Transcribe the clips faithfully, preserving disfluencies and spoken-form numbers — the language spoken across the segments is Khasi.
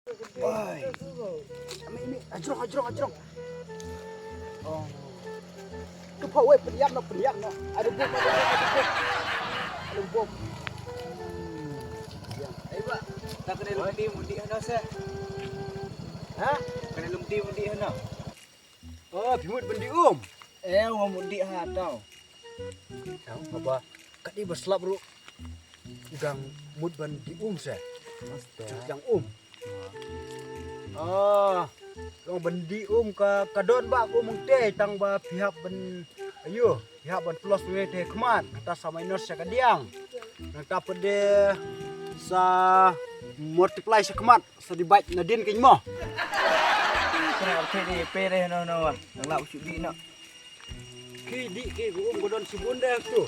Oi. Ami, ami, ajrong, ajrong, ajrong. Oh. Tu pha wei, pynïap noh, pynïap noh. Ada bom, ada bom, ada bom. Ada bom. Hmm. Ai ba, ta kane lum dih, mut dih hano se. Ha? Kane lum dih, mut dih hano. Oh, phi mut ban dih um. Eh, wa mut dih ha tau. Tau, haba ka dih ba slap ruh. Dang mut ban dih um se. Dang um. Ah, dang ban dih um ka, ka don ba kum te tang ba phi hap ban, ayo, phi hap ban plus wei te khmat, kata sa minus sa ka diang. Nang ta pede sa multiply sa khmat. Sa di bait nadien kein mo. Kena arti di pere no no. Nang lau sudi no. Ki di ki um godon sibun deh tu.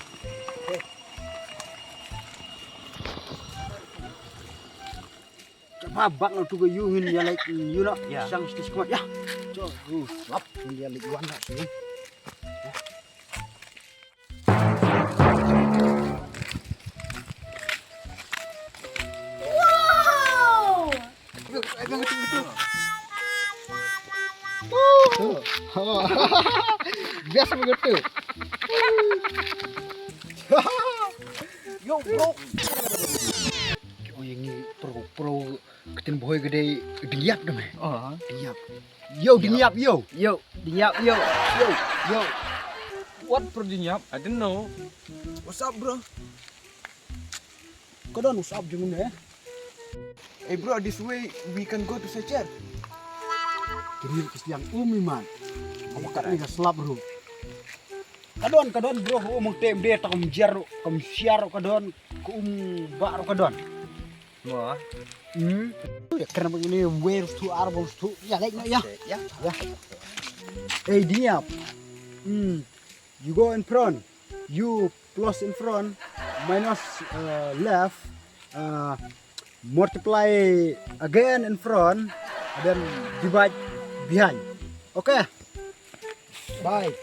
Coba bak no tu ke yu ngin ya like yu no. Ya. Sang stis kuat ya. Coba lap ngin ya like wan no sini. Wow! Biasa begitu. Yo, bro. Oh, yang ini pro, pro. Ka ktien Bhoi ka dei dyngiap da me. Oh. Dyngiap. Yo, dyngiap yo. Yo, dyngiap yo. Yo, yo. What, bro, dyngiap? I don't know. What's up, bro? Ka don what's up jong me? Hey, bro, this way we can go to Sacher. Kini ki sliang um iman. Awa kat ni ka slap, bro. Ka don, ka don, bro, ka um te de ta kam jer, kam siar ka don, ka um ba ka don. Mo. Hmm. Ya kena begini where to arbon to ya like no ya. Ya. Ya. Eh, dyngiap. Hmm. You go in front. You plus in front, minus uh, left, uh, multiply again in front, and then divide behind. Okay. Bye.